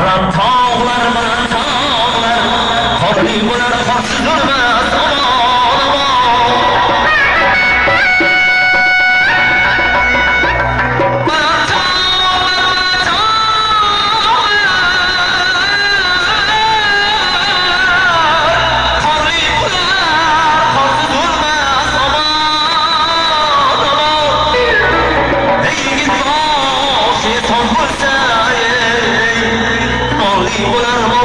Baland tog'lar, baland tog'lar, qorli bo'lar, qorsiz o'lmas, omon, omon. Baland tog'lar, baland tog'lar, qorli bo'lar, qorsiz o'lmas, omon, omon. Ey yigit boshi son bo'lsa, ey, molli bo'lar.